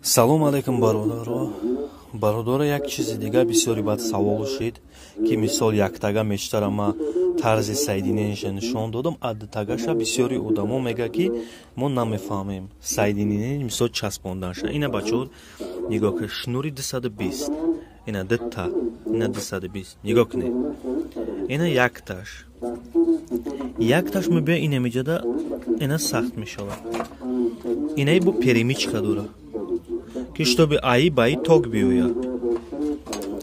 Салом алейкум, бародаро. Бародаро, як чизи дигар бисёри бад савол шид, ки мисол яктага мечтара ма тарзи соединенияша нишон додам, а дутагаша бисёри одамо мега, ки мо намефаҳмем соединение, мисол часпонданша. Ина, бачаҳо, нигоҳ кунед, шнури 220, ина дута, ина 220, нигоҳ кунед, ина якташ, якташ мебиёя, ина меҷада, ина сахт мешавад, инаи бо перемычка дора, ки чтобы аи ба и ток биёя.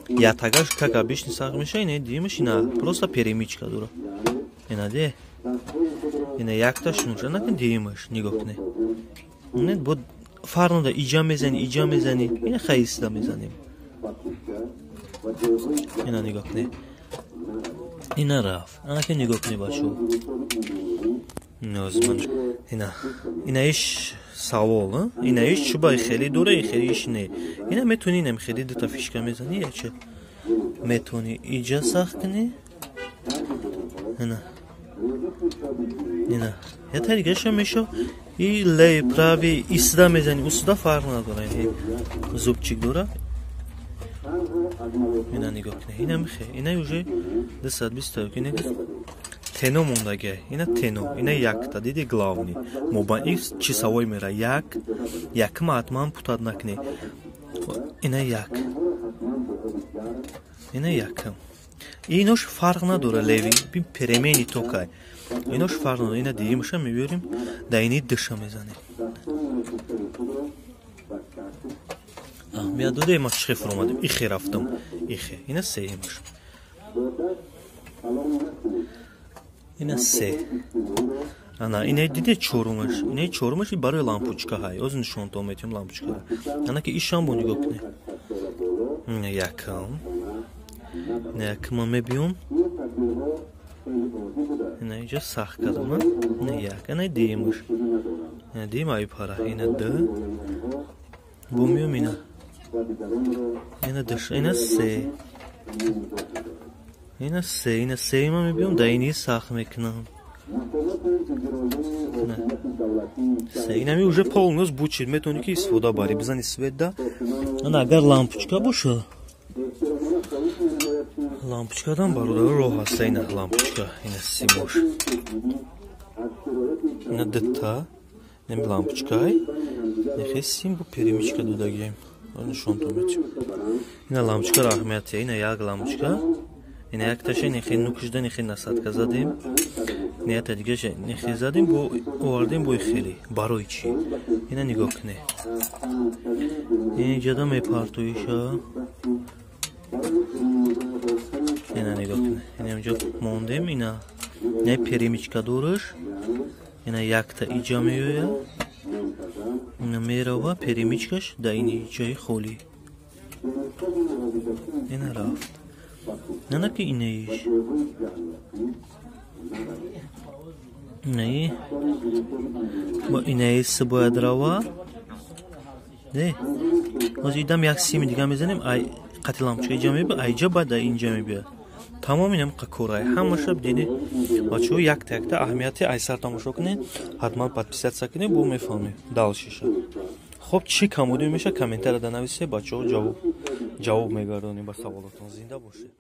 Ятагаш как обычно сахт меша, ина димаш, ина просто перемычка дора, ина де, ина якта шнурша накун, димаш, нигоҳ кунед, ина бо фарқ надора, иҷа мезани, иҷа мезани, ина хаиста мезанем, ина нигоҳ кунед, ина рафт. Анаки нигоҳ кунед, бачаҳо, ина инаиш савол, инаиш чуба хеле дора, хеле иш не. Ина метавонӣ инам хеле дута фишка мезанӣ, яча метавонӣ иҷа сахт кунӣ, ина ина ята дигаша меша, и левый, правый исда мезанӣ, усуда фарқ надора, зубчик дора. Ина нигоҳ кунед, ина михе, ина уже 220 ина тено мондагиай, ина тено, ина якта диди, главный мо ба икс чисавой мера, як якма ҳатман путать накунӣ, ина як, ина якам, инош фарқ надора, левый переменный токай, инош фарқ надора. Ина диимаша мебиёрем, да ини душа мезанем. Аҳамият дода, ма чихе фуромадем, ихе рафтам, ихе, ина сеимаш, ина се, ана ина диде, чорумаш, ина чорумаш барои лампочка ҳай, оз нишонтон метиҳам лампочкара. Ана ки ишам бо нигоҳ кунед, ина якам, ина якама мебиём, ина инҷа сахт кардам, ина як, ина диимаш, ина диим ай пара, ина д бо миём, ина ина дш, ина се, ина се, ина сеима мебиём, да ини сахт мекунам се, инами уже полностью бучид, метавонӣ ки истифода барӣ, бизани свет да. Ана агар лампочка боша, лампочкадан, бародаро, роҳ ҳаста, ина лампочка, ина симош, ина дта, инами лампочкай, нехе сим бо перемычка додагием, нишонтон метиҳам. Ина лампочка раҳмиятия, ина як лампочка, ина якташа нехе нукшда, нехе насадка задем, ята дигаша нехе задем, бо овардем, бои хеле. Барои чӣ? Ина нигоҳ кунед, инҷада мепартоиша, ина нигоҳ кунед, ина инҷо мондем, ина ина перемычка дораш, ина якта иҷа меояд, ина мерава, перемычкаш да ини ҷои холӣ, ина рафт. Нана ки инаиш, инаи бо инаис бояд рава не. Ҳозир идам як сими дига мезанем, ай қати лампочка иҷа мебиёд, айҷа баъд да инҷа мебиёд, тамом. Инам корай ҳамаша диди, бачаҳо, якта якта аҳамияти айсар тамошо кунед, ҳатман подписаться кунед, бо мефаҳмед дальшеша. Хоб, чӣ камудӣ меша, комментарияда нависед, бачаҳо, ҷавоб мегардонем ба саволотон. Зинда бошед.